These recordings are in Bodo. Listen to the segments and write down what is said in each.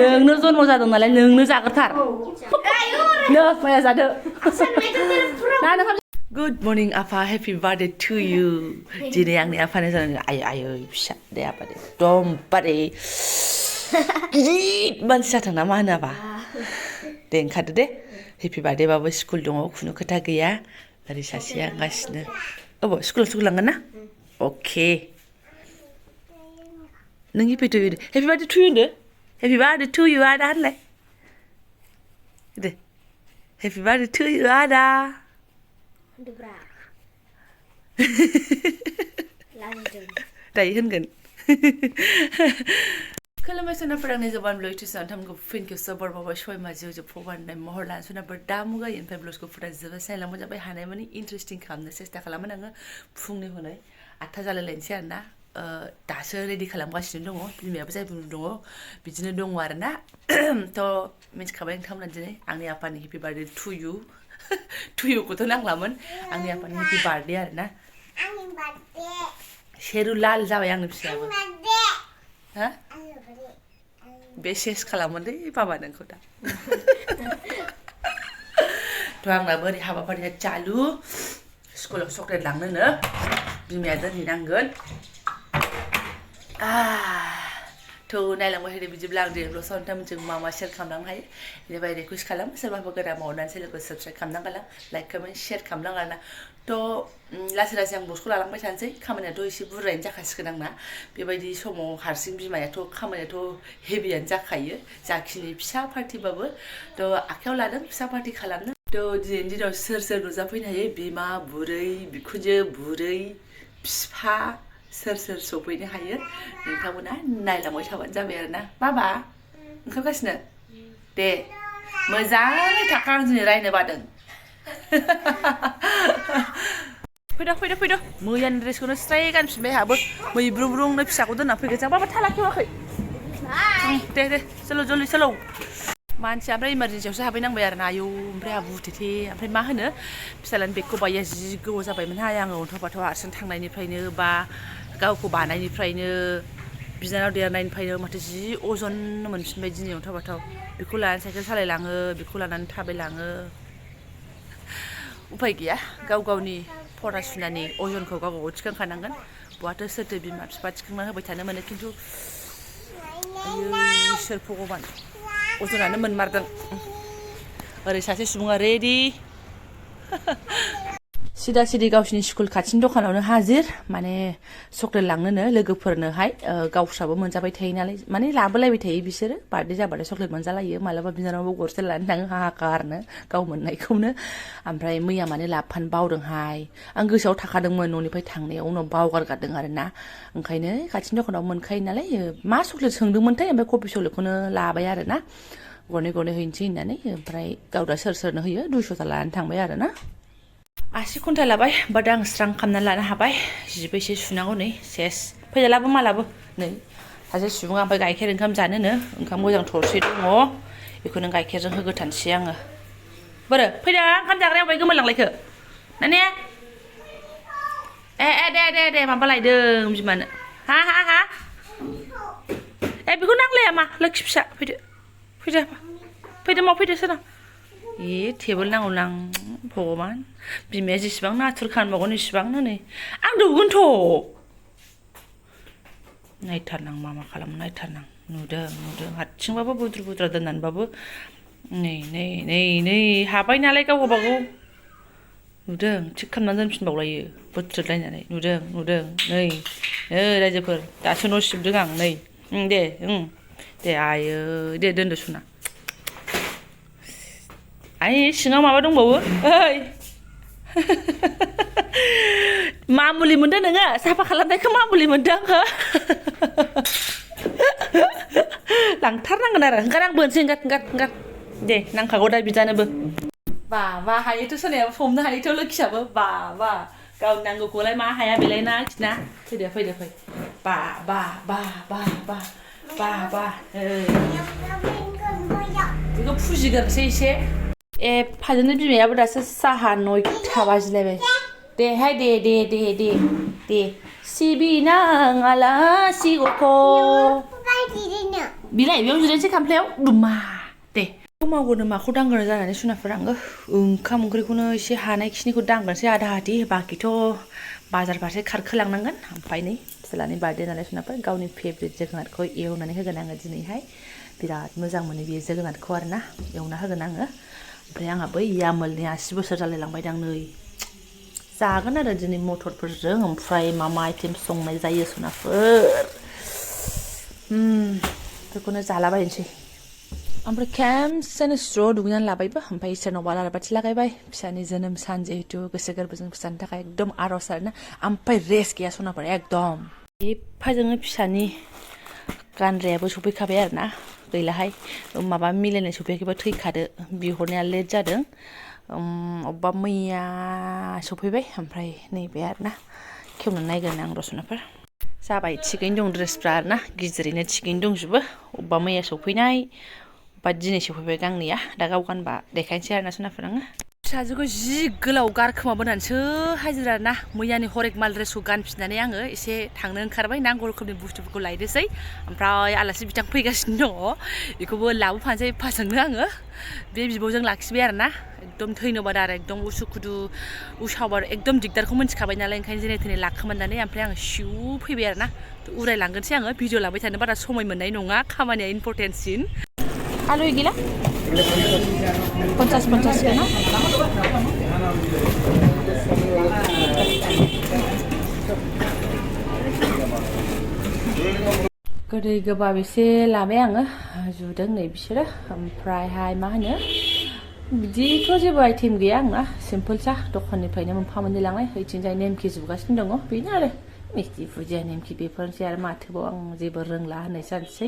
नोंनो जन्म जादों नालाय नोंनो जाग्रोथार नो माया जादो गुड मर्निं आफा हेपि बार्थडे टु यु दिनै आंनि आफानो जानानै आय आय फिसा दे आफा दे एकदम बारे गिदिर मानसि जाथों ना मा होनो आफा दे ओंखारदो दे हेपि बार्थडे बाबो स्कुल दङ खुनु खोथा गैया ओरै सासेया गासिनो अबाव स्कुलाव लांगोन ना अके नों happy to you Day happy birthday to U होनदो हेपि बार्थडे टु इउ आदा होनलाय दे हेपि बार्थडे टु इउ आदा दायो होनगोन खुलुमबाय सोनाफोर आंनि जबानब्लग इउटुब थामखौ फिनखौ सबर बाबा सयमा जिउ जोबफबाननाय महर लानो सोनाफोर दा मुगायो ओमफ्राय ब्लगखौ फुरा जोबोद सायलांबो जाबाय हानाय माने इन्टारेस्टिं खालामनो सेस्था खालामोन आङो फुंनि हनै 8 जालायलायनोसै आरोना दासो रेडि खालामगासिनो दङ बिमायाबो जायबो दङ बिदिनो दङ आरोना थ' मिन्थिखाबाय नोंथांमोना दिनै आंनि आफानि happy birthday to you to इउखौथ' नांलामोन आंनि आफानि हेपि बार्थडे आरोना शेरु लाल जाबाय आंनि फिसायाबो हा बे सेस खालामोन दे बाबा नोंखौ दा थ' आंनाबो ओरै हाबाफारिया चालु स्कुलाव चक्लेट लांनोनो बिमाया दोनहैनांगोन थ' नायलांबाय थादो बिदिब्ला आं दिनै ब्लगआव नोंथांमोनजों मा मा शेयार खालामलांनो हायो बेनिफ्राय रिकुवेस्ट खालाम सोरबाफोर गोदान मावनानै चेनेलखौ साबस्क्राइब खालामनां गालां लाइक कमेन्ट शेयार खालामनां आरोना थ' लासै लासै आं ब्लगखौ लालांबाय थानोसै खामानियाथ' एसे बुरजायैनो जाखासिगोन आंना बेबायदि समाव हारसिं बिमायाथ' खामानियाथ' हेभियानो जाखायो जाखिनि फिसा पार्टिबाबो थ' आखायाव लादों फिसा पार्टि खालामनो थ' दिनैनि दिनाव सोर सोर नुजाफैनो हायो बिमा बुरै बिखुनजो बुरै बिफा सोर सोर सफैनो हायो नोंथांमोना नायलांबाय थाबानो जाबाय आरोना बाबा ओंखारगासिनो दे मोजाङै थाखा आं दिनै रायनो बादों फैदो फैदो फैदो मैयानि ड्रेसखौनो स्राय गानफिनबाय आंहाबो मैब्रुब्रुंनो फिसाखौ दोनना फैगोन बाबा थाला खेवाखै दे दे सोलो जलदि सोलो मानसिया ओमफ्राय इमारजेन्सियावसो हाबहैनांबाय आरोना आयौ ओमफ्राय आहा बुथेथे ओमफ्राय मा होनो फिसालानि बेगखौ बाया जि गोबाव जाबायमोनहाय आङो अन्थाव बाथाव हारसिं थांनायनिफ्रायनो बा गावखौ बानायनिफ्रायनो बिनानाव देरनायनिफ्रायनो माथो जि अजन मोनफिनबाय दिनै अन्थाव बाथाव बेखौ लानानै साइकेल सालायलाङो बेखौ लानानै थाबायलाङो उफाय गैया गाव गावनि फरासुनानि अजनखौ गाव गाव थिखांखानांगोन बहाथो सोरथो बिमा बिफा थिखांना होबाय थानो मोनो खिन्थु आयै इसोर भगबान अजनानो मोनमारदों ओरै सासे सुबुङा रेडि सिदा सिदि गावसिनि स्कुल खाथिनि दखानावनो हाजिर माने चक्लेट लांनोनो लोगोफोरनोहाय गावस्राबो मोनजाबाय थायो नालाय माने लाबोलायबाय थायो बिसोरो बार्थडे जाबाथाय चक्लेट मोनजालायो मालाबा बिनानावबो गरसे लानानै थाङो हाहाकारनो गाव मोननायखौनो ओमफ्राय मैया माने लाबोफानो बावदोंहाय आं गोसोआव थाखादोंमोन न'निफ्राय थांनायाव उनाव बावगारगारदों आरोना ओंखायनो खाथिनि दखानाव मोनखायो नालाय मा चक्लेट सोंदोंमोनथाय ओमफ्राय कफि चक्लेटखौनो लाबाय आरोना गरनै गरनै हैनोसै होननानै ओमफ्राय गाव दा सोर सोरनो होयो 200ता लानानै थांबाय आरोना आसि घन्टा लाबाय बाट आं स्रां खालामनानै लानो हाबाय जिबो एसे सुनांगौ नै सेस फैलाबो मालाबो नै सासे सुबुङा ओमफ्राय गाइखेर ओंखाम जानोनो ओंखाम मोजां थरसे दङ बेखौनो गाइखेरजों होगोथानसै आङो बोरो फैदो ओंखाम जाग्रायाव बाय गोमोरलांलायखो नाने दे दे दे माबा लायदों बिमानो हा हा हा बेखौ नांलाया मा लोखि फिसा फैदो फैदो फैदो माव फैदो सोरां टेबोल नांगौ नां भगबान बिमाया जेसेबां नाथुर खानबावगोन इसेबांनो नै आं दौगोनथ' नायथारनां मा खालामो नायथारनां नुदों हारसिंबाबो बुद्रु बुद्रा दोननानैबाबो नै नै नै नै हाबाय नालाय गाव गावबागाव नुदों थिग खालामनानै दोनफिनबावलायो बोथ्रोदलायनानै नुदों नै रायजोफोर दासो न' सिबदों आं नै दे आयै दे दोनदो सना आइ सिङाव माबा दंबावो ओइ मा मुलि मोनदों नोङो साफा खालामनायखौ मा मुलि मोनदों हो लांथारनांगोन आरो ओंखार आं बोनसै ओंखार दे नांखागौ दा बिदानोबो बा हायोथ' सोरनायाबो हमनो हायोथ' लोखियाबो बा गावनि नांगौखौलाय मा हाया बेलाय ना खिना फैदो फै बा बेखौ फुजिगोरसै एसे फाजोनो बिमायाबो दासो साहा 9ता बाजिलायबाय देहाय दे सिबिनां आलासि गथ' बिलाय बेयाव जिरायनोसै खामफ्लायाव दुमा दे मावगोनो माखौ दांगोनो जानानै सुनाफोर आङो ओंखाम ओंख्रिखौनो एसे हानायखिनिखौ दांगोनसै आधा आधि बाखिथ' बाजार फारसे खारखोलांनांगोन ओमफ्राय नै फिसालानि बार्थडे नालाय सुनाफोर गावनि फेभरेट जोगोनारखौ एवनानै होगोन आङो दिनैहाय बिराद मोजां मोनो बियो जोगोनारखौ आरोना एवना होगोन आङो ओमफ्राय आंहा बै यामोलनि 80 बोसोर जालायलांबायदां नै जागोन आरो दिनै मटरफोरजों ओमफ्राय मा मा आइटेम संनाय जायो सुनाफोर बेखौनो जालाबायनोसै ओमफ्राय खेमसेनो स्र' दुगैनानै लाबायबो ओमफ्राय इसोरनाव आलारि बाथि लागायबाय फिसानि जोनोम सान जिहेतु गोसो गोरबोजों फिसानि थाखाय एकदम आर'ज आरोना ओमफ्राय रेस्ट गैया सनाफोर एकदम एफाजोंनो फिसानि गानग्रायाबो सफैखाबाय आरोना गैलाहाय माबा मिलायनाय सफैयाखैबा थैखादो बिहरनाया लेट जादों अबेबा मैया सफैबाय ओमफ्राय नैबे आरोना खेवनानै नायगोन आं रसनाफोर जाबाय थिगैनो दं ड्रेसफ्रा आरोना गिदिरैनो थिगैनो दंजोबो अबेबा मैया सफैनाय बा दिनै सफैबाय गांनैया दा गाव गानबा देखायनोसै आरोना सुनाफोर आङो फिसाजोखौ जि गोलाव गारखोमाबोनानैसो हाजिरा ना मैयानि हरेक माल ड्रेसखौ गानफिननानै आङो एसे थांनो ओंखारबाय नांगौ रोखोमनि बुस्थुफोरखौ लायदोसै ओमफ्राय आलासि बिथां फैगासिनो दङ बेखौबो लाबोफानोसै एफाजोंनो आङो बे बिब'जों लाखिबाय आरोना एकदम थैनोबाद आरो एकदम उसुखुदु उसावबार एकदम दिगदारखौ मिन्थिखाबाय नालाय ओंखायनो जेने थेने लाखोमानानै ओमफ्राय आङो सिउ फैबाय आरोना उरायलांगोनसै आङो भिडिअ लाबाय थानो बारा समय मोननाय नङा खामानिया इम्परटेन्टसिन आलु गैला 50 ना गोदै गोबाब एसे लाबाय आङो जुदों नै बिसोरो ओमफ्रायहाय मा होनो बिदिथ' जेबो आइटेम गैया आंना सिम्पोलसा दखाननिफ्रायनो मोनफा मोननै लांनाय ओइथिंजाय नेमखि जुगासिनो दङ बेनो आरो मिस्टि भुजिया नेमखि बेफोरनोसै आरो माथोबाव आं जेबो रोंला होननाय जानोसै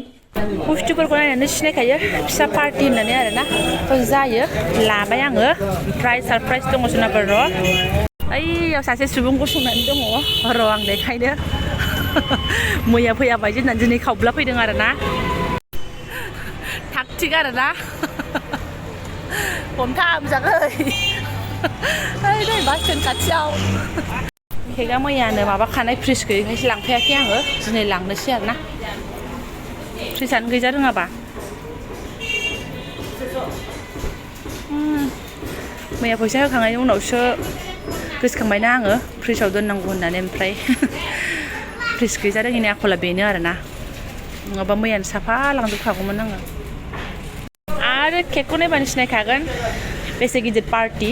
बुस्थुफोरखौ नायनानै सिनायखायो फिसा पार्टि होननानै आरोना जायो लाबाय आङो ओमफ्राय सारप्राइज दङ सोनाफोर र' ओइयाव सासे सुबुं गसंनानै दङ र' आं देखायनो मैया फैयाबाय जोंना दिनै खावब्ला फैदों आरोना थाग थिग आरोना हमथामजागै ओइ नै बास स्टेन्ड खाथियाव केकआ मैयानो माबाखानाय फ्रिज गैयैखायसो लांफैयाखै आङो दिनै लांनोसै आरोना फ्रिजआनो गैजा रोङाबा मैया फैसा होखांनायनि उनावसो गोसोखांबायना आङो फ्रिजआव दोननांगौ होननानै ओमफ्राय फ्रिज गैजा रोङिनि आखला बेनो आरोना नङाबा मैयानो साफा लांजोबखागौमोन आङो आरो केकखौ नायबानो सिनायखागोन बेसे गिदिर पार्टि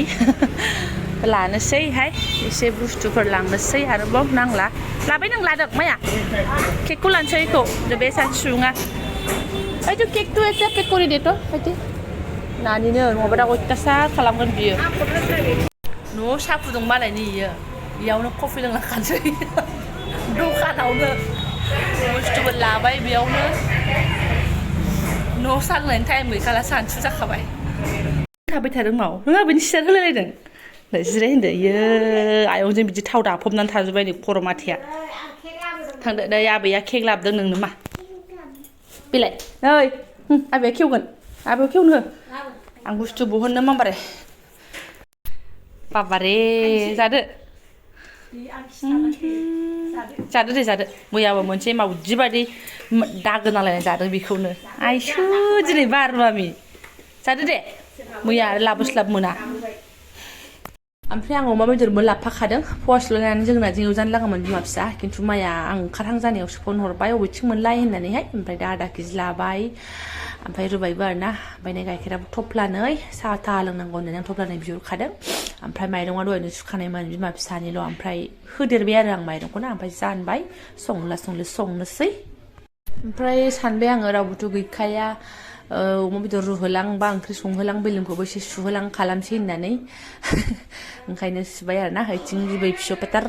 लानोसैहाय एसे बुस्थुफोर लांनोसै आरोबाव नांला लाबाय नों लादों माया केकखौ लानोसै बेखौ बे सासे सुबुङा ओइथ' केकखौ एसे पेक करि देथ' बायदि नानिनो नङाबा दा अयथासार खालामगोन बियो न'आव साहा फुदुं मालायनि इयावनो कफि लोंलांखानोसै दखानावनो बुस्थुफोर लाबाय बेयावनो न'आव साहा लोंनायनि टाइम गैखाला सानसु जाखाबाय थाबाय थादों माव नों आबैनि सियार होलायलायदों जिराय होनदो इयो आयंजों बिदि थाव दाफबनानै थाजोब्बाय नै खर' माथिया थांदो नै आबैया केक लाबोदों नोंनो मा बेलाय नै आबैया खेवगोन आबैयाव खेवनो हो आं बुस्थु बहननो माबारे बाबारे जादो जादो दे जादो मैयाबो मोनसे मावजि बादि दागो नालायनाय जादों बेखौनो आइसो दिनै बार मामि जादो दे मैया आरो लाबोस्लाब मोना ओमफ्राय आं अमा बेदरबो लाबोफाखादों फवासेल' लानानै जोगोनारजों एवजानो लागामोन बिमा फिसा खिन्थु माया आं ओंखारहां जानायावसो फन हरबाय अबेथिं मोनलाय होननानैहाय ओमफ्राय दा आधा केजि लाबाय ओमफ्राय रुबायबो आरोना ओमफ्राय नै गाइखेराबो थफ्लानै साहा थाहा लोंनांगौ होननानै आं थफ्लानै बिहरखादों ओमफ्राय माइरङा दहायनो सुखानायमोन बिमा फिसानिल' ओमफ्राय होदेरबाय आरो आं माइरंखौना ओमफ्राय जानबाय संनोसै ओमफ्राय सानबाय आङो रावबोथ' गैखाया अमा बेदर रुहोलां बा ओंख्रि संहोलां बेलुनखौबो एसे सुहोलां खालामसै होननानै ओंखायनो सुबाय आरोना ओइथिं बिबै फिसौ पेटार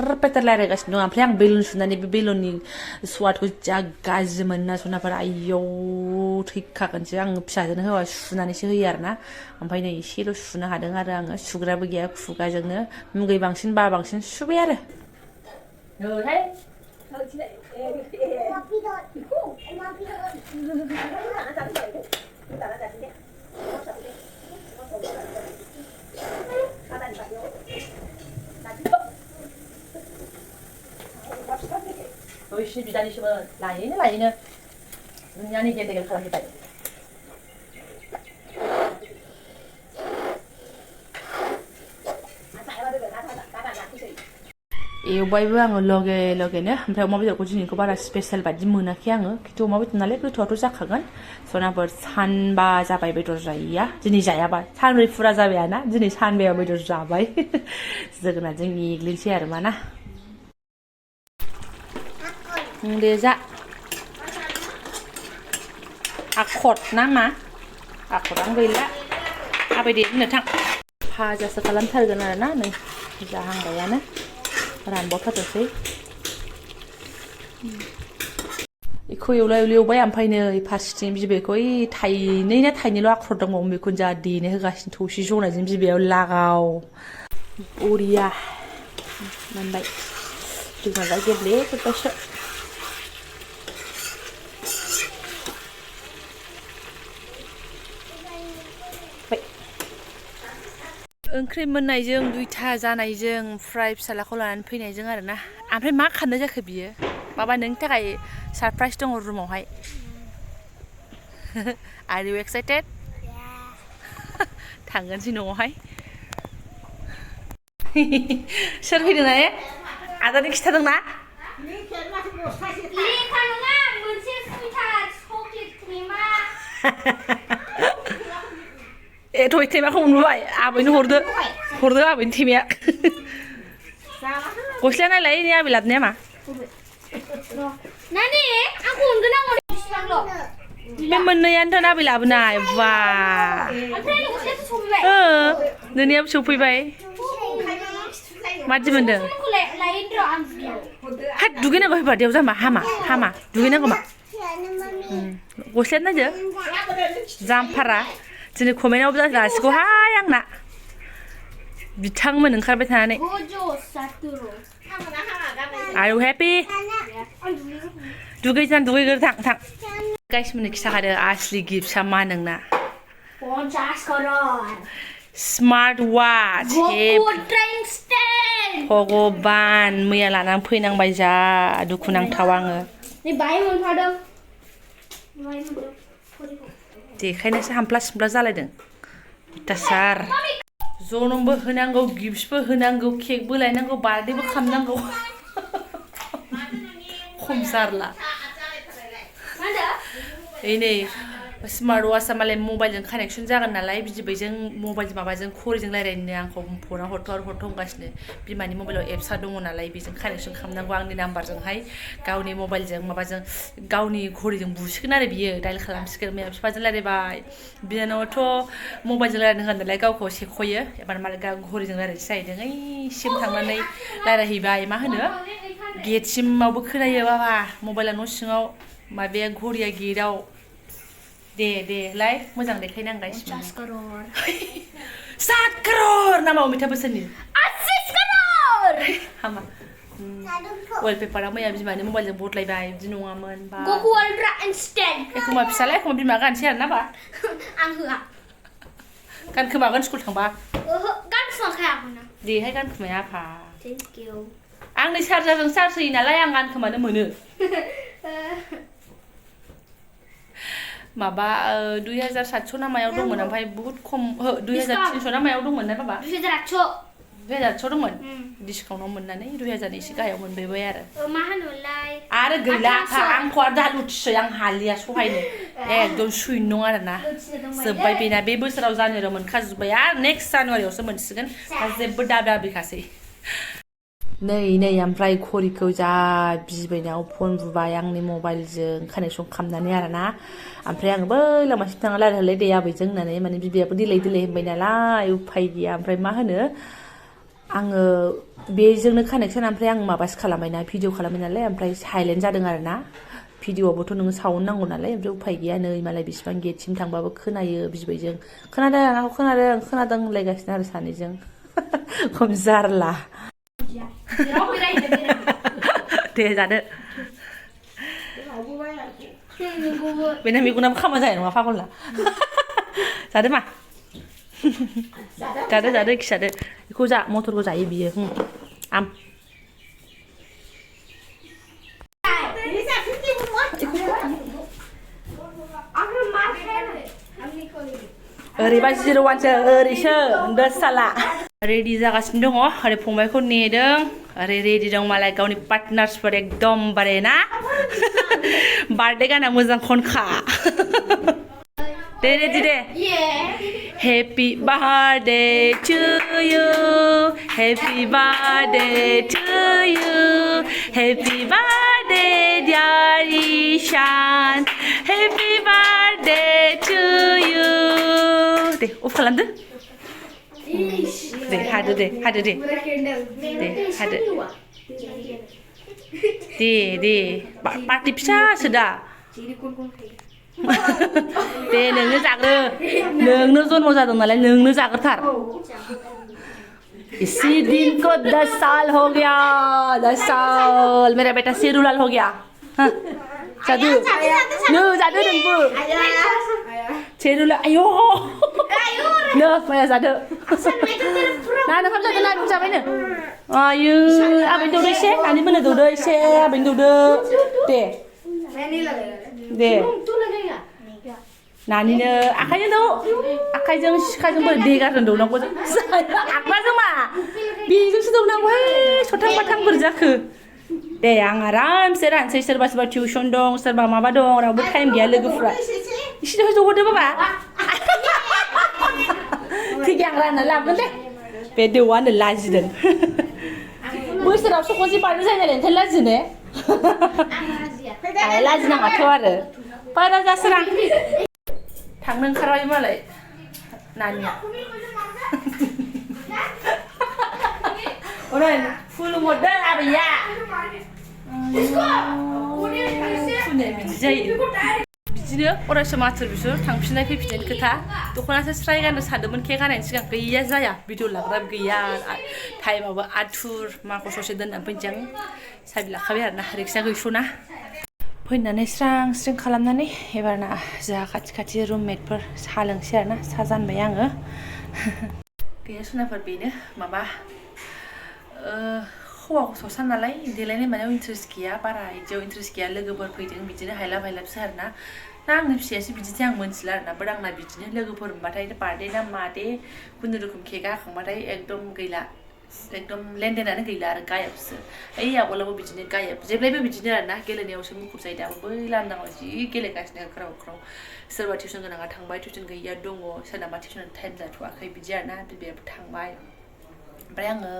रायलायगासिनो दं ओमफ्राय आं बेलुन सुनानै बे बेलुननि स्वादखौ जा गाज्रि मोनो सनाफोर आयौ थैखागोनसो आङो फिसाजोनो होबा सुनानैसो होयो आरोना ओमफ्राय नै एसेल' सुनो हादों आरो आङो सुग्राबो गैया खुगाजोंनो मुगै बांसिन बा बांसिन सुबाय आरो बिदानिसोमोन लायैनो दुनियानि गेदेर खालामबाय एवबायबो आङो लगे लगेनो ओमफ्राय अमा बेदरखौ दिनैखौ बारा स्पेशल बादि मोनाखै आङो खिन्थु अमा बेदर नालाय गोथावआथ' जाखागोन सनाफोर सानबा जाबाय बेदर जायैया दिनै जायाबा सानब्रै फुरा जाबायाना दिनै सानबायाव बेदर जाबाय जोगोनारजों एग्लिनोसै आरो मा ना दे जा आखद ना मा आखदानो गैला आबै दे होननो थां भाजासो खालामथारगोन आरो ना नै जाहांबायानो रानबावथारसै बेखौ एवबाय ओमफ्राय नै फारसेथिं बिबैखौ ओइ थाइनै ना थाइनैल' आख्रद दंबावो बेखौनो जा देनो होगासिनो थौसि जनायजों बिबैयाव लागाव बरिया मोनबाय जोगोनारा गेब्लेजोब्बायसो ओंख्रि मोननायजों दुइथा जानायजों ओमफ्राय फिसालाखौ लानानै फैनायजों आरोना ओमफ्राय मा खालामनाय जाखो बियो माबा नोंनि थाखाय सारप्राइज दङ रुमावहाय आर इउ एक्साइटेड थांगोनसै न'आवहाय सोर फैदों ना आदानि खिथादोंना ए दहाय थेमाखौ मोनबोबाय आबैनो हरदो आबैनो थेमाया गस्लाया नायलाय नै आबै लाबोनाया मा बे मोननैयानोथ' आबै लाबोनाय बा नोंनियाबो सफैबाय मादि मोनदों हा दुगैनांगौ बादियाव जाम्बा हामा दुगैनांगौ मा गस्लाया नायदो जाम्फारा दिनै कमेन्टआव जासिगौहाय आंना बिथांमोन ओंखारबाय थानानै Are you happy? दुगैग्रो थां गाइसमोननो खिथाखादो आसलि गिफ्टआ मा नोंना 50 करोड़ स्मार्ट वाच भगबान मैया लानानै फैनांबाय जा दुखुनांथाव आङो देखायनोसो हामफ्ला सिमफ्ला जालायदों अयथासार जनमबो होनांगौ गिफ्टबो होनांगौ केकबो लायनांगौ बार्थडेबो खालामनांगौ खम जारला नै स्मार्ट वाचआ मालाय मबाइलजों कानेक्सन जागोन नालाय बिदिबैजों मबाइल माबाजों घरिजों रायलायनो आंखौ फनाव हरथ' होनगासिनो बिमानि मबाइलाव एप्सआ दङ नालाय बेजों कानेक्सन खालामनांगौ आंनि नाम्बारजोंहाय गावनि मबाइलजों माबाजों गावनि घरिजों बुसिगोन आरो बियो डायल खालामसिगोन मैया बिफाजों रायलायबाय बिनानावथ' मबाइलजों रायलायनो होगोन नालाय गावखौ सेख'यो एबार मालाय घरिजों रायलायनोसो जाहैदों ओइसिम थांनानै रायलायहैबाय मा होनो गेटसिमावबो खोनायो बाबा मबाइला न' सिङाव माबाया घरिया गेटआव दे लाय मोजां देखायनांगासिनो 50 करोड़ 7 करोड़ नामा अमिताभ बच्चननि 80 करोड़ हामा वालपेपारा मैया बिमानि मबाइलजों बदलायबाय बिदि नङामोन बा गोकु अल्ट्रा इनस्टेंट एखमबा फिसालाय एखमबा बिमा गानसै आरो ना बा आं होआ गानखोमागोन स्कुल थांबा गानखोमाखाया आंना देहाय गानखोमाया आफा थेंक इउ आंनि चार्जारजों चार्ज होयो नालाय आं गानखोमानो मोनो माबा 2700 ना मायाव दंमोन ओमफ्राय बहुत खम 2300 ना मायाव दंमोन ना बाबा 2800 दंमोन डिसकाउन्टआव मोननानै 2000 एसे गाहायाव मोनबाय आरो मा होनोलाय आरो गैला आंखौ आरो दा लुथिसै आं हालिया सहायनो एकदम सुइन नङा आरोना जोब्बाय बेना बे बोसोराव जानुवारियाव मोनखाजोब्बाय आरो नेक्स्ट जानुवारियावसो मोनसिगोन दा जेबो दाबिखासै नै ओमफ्राय घरिखौ जा बिबैनाव फन बुबाय आंनि मबाइलजों कानेक्सन खालामनानै आरोना ओमफ्राय आङो बै लामासिम थांना रायलायहरलाय दे आबैजों होननानै माने बिबैयाबो दिलाय होनबाय नालाय उफाय गैया ओमफ्राय मा होनो आङो बेजोंनो कानेक्सन ओमफ्राय आं माबासो खालामबायना भिडिअ खालामबाय नालाय ओमफ्राय साइलेन्ट जादों आरोना भिडिअआवबोथ' नोङो साउन्ड नांगौ नालाय ओमफ्राय उफाय गैया नै मालाय बिसिबां गेटसिम थांबाबो खोनायो बिबैजों खोनादों होनलायगासिनो आरो सानैजों खम जारला दे जादो बेना मेगनाबो खामा जानाय नङा फागलना जादो मा जादो खिजादो बेखौ जा मटरखौ जायो बियो आम ओरैबा 0-1सो ओरैसो दोसाला रेडि जागासिनो दङ ओरै फंबायखौ नेदों ओरै रेडि दं मालाय गावनि पार्टनार्सफोर एकदमबारे ना बार्थडे गाना मोजां खनखा दे रेडि दे Happy birthday to you Happy birthday to you Happy birthday dear Ishan Happy birthday to you deh off खालामदो deh हादो deh deh हादो deh party फिसासो दा दे नोंनो जाग्रो नोंनो जन्म जादों नालाय नोंनो जाग्रोथार इसी दिन को 10 साल हो गया 10 साल मेरा बेटा शेरूलाल हो गया जादू नो जादू नोंबो शेरूलाल आयो नो माया जादो ना नोंहाबो जादो ना नों जाबायनो आयो आबै दौदो एसे नानि मोनो दौदो एसे आबैनो दौदो दे दे नानिनो आखाइजों दौ आखाइजों सिखाजों बोरै देगारजों दौनांगौ आखाइजों मा बेजोंसो दौनांगौहाय सथां बाथां बोरै जाखो दे आं आरामसे रानसै सोरबा सोरबा टिउसन दं सोरबा माबा दं रावबो टाइम गैया लोगोफ्रा एसे हरदो बाबा थिग आं रानना लाबोगोन दे बे देवानो लाजिदों बोसोरावसो खनसे बारनो जायो नालाय ओंखायनो लाजिनो लाजिनाङाथ' आरो बारा जासोरां थांनो ओंखारबाय मालाय नानिया ओरै खुलुमहरदो आबैया बिदि जायो बिदिनो अरायसम माथुर बिसोर थांफिननाय फैफिननायनि खोथा दख'नासो स्राय गाननो सानदोंमोन केक हानायनि सिगां गैया जाया भिडिअ लाग्राबो गैया टाइमाबो आथुर माखौ ससे दोननानै फैनोसै आं साबि लाखाबाय आरोना रिक्सा गैस'ना फैनानै स्रां स्रिं खालामनानै एबारना जोंहा खाथि रुममेटफोर साहा लोंसै आरोना साहा जानबाय आङो गैया सनाफोर बेनो माबा हौवा गथ'सा नालाय देलायनाय मानायाव इन्ट्रेस्ट गैया बारा बिदियाव इन्ट्रेस्ट गैया लोगोफोर फैदों बिदिनो हायलाब हायलाबसो आरोना ना आंनि फिसायासो बिदिथाय आं मोनथिला आरोना बाट आंना बिदिनो लोगोफोर मोनबाथाय बार्थडे ना मादे खुनुरुखुम केक हाखांबाथाय एकदम गैला एकदम लेनदेनानो गैला आरो गायबसो ओइ आगोलावबो बिदिनो गायब जेब्लायबो बिदिनो आरोना गेलेनायावसो मुखुब जायो दाबो बै लांदाङाव जि गेलेगासिनो ख्राव ख्राव सोरबा टिउसन गोनाङा थांबाय टिउसन गैयिया दङ सोरनाबा टिउसन टाइम जाथ'वाखै बिदि आरोना बिबायाबो थांबाय ओमफ्राय आङो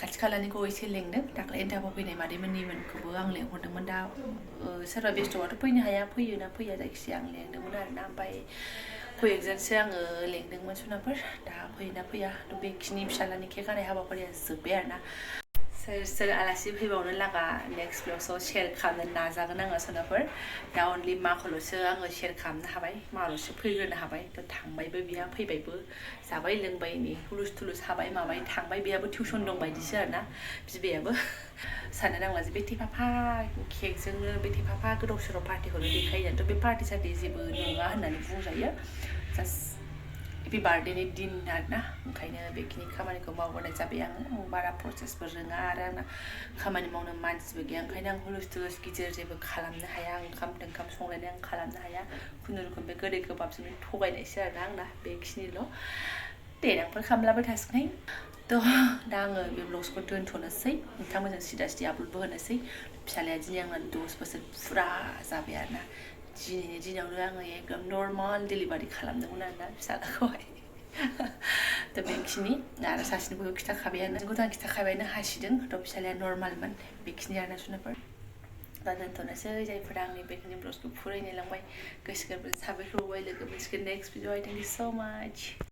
खाथि खालानिखौ एसे लेंदों दाख्लै एन्टाबाव फैनाय मादैमोननिखौबो आं लेंहरदोंमोन दा सोरबा बेस्थ'बाथ' फैनो हाया फैयो ना फैया जायखिजाया आं लेंदोंमोन आरोना ओमफ्राय कयेकजनसो आङो लेंदोंमोन सनाफोर दा फैयोना फैया बेखिनि फिसालानि केक हानाय हाबाफारिया जोब्बाय आरोना सोर आलासि फैबावनो लागा नेक्स्ट ब्लगआव शेयार खालामनो नाजागोन आङो सनाफोर दा अनलि माखौल'सो आङो शेयार खालामनो हाबाय माल'सो फैग्रोनो हाबाय थ' थांबायबो बिहा फैबायबो जाबाय लोंबाय नै हुलुस थुलुस हाबाय माबाय थांबाय बेहाबो टिउसन दं बायदिसो आरोना बिबैयाबो साननो नांला जे बेटे पापा केकजोंनो बेटे पापा गोदाव सोराव पार्टिखौनो देखायो थ' बे पार्टि सार्टि जेबो नङा होननानै बुंजायो जास्ट हेपि बार्थडेनि दिन आरोना ओंखायनो बेखिनि खामानिखौ मावबोनाय जाबाय आङो बारा प्रसेसबो रोङा आरो आंना खामानि मावनो मानसिबो गैया ओंखायनो आं हुलुस थुलुस गिदिर जेबो खालामनो हाया ओंखाम संलायनाय आं खालामनो हाया खुनुरुखुम बे गोदै गोबाबजोंनो थगायनायसो आरोना आंना बेखिनिल' देनांफोर खालामलाबाय थासिगोनहाय थ' दा आङो बे ब्लग्सखौ दोनथ'नोसै नोंथांमोनजों सिदा आपल'डबो होनोसै फिसालाया दिनै आंना 10 बोसोर फुरा जाबाय आरोना दिनैनि दिनावनो आङो एकदम नर्माल डेलिभारि खालामदोंमोन आरोना फिसालाखौहाय थ' बेखिनि आरो सासेनिखौबो खिथाखाबायानो जोंखौथ' आं खिथाखाबायानो हासिदों थ' फिसालाया नर्मालमोन बेखिनि आरोना सनाफोर दा दोनथ'नोसै जायफोरा आंनि बेखिनि ब्लग्सखौ फरायनो लांबाय गोसो गोरबोजों साबायखर बावबाय लोगो मोनसिगोन नेक्स्ट भिडिअ' थेंक इउ सो माच